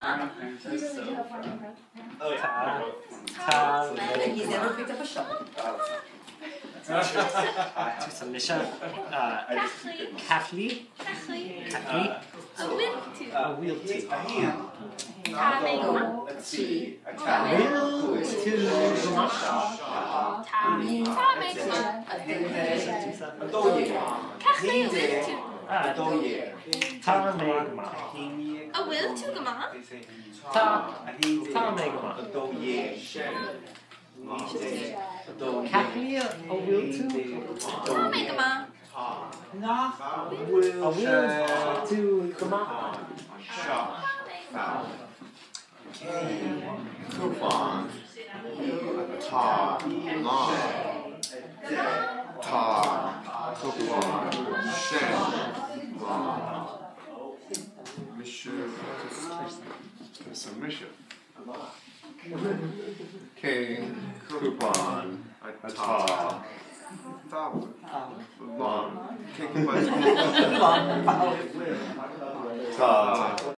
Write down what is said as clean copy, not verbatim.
Tá. Tá mé. He's never picked up a shovel. Tusa mise. Caitlí. Caitlí. An bhfuil tú? An bhfuil tú? Tá mé go maith. Tá bhfuil tú go maith? Tá. Tá mé go maith. Caitlí, an bhfuil tú? Tá mé go maith. An bhfuil tú go maith? Tá. Tá mé go maith. Caitlí, an bhfuil tú? Tá mé go maith. An bhfuil tú go maith? Cúpán tá lán tá cúpán sin lán. Mise Tusa mise. Cén cúpán atá lán? Cén cúpán atá? Tá.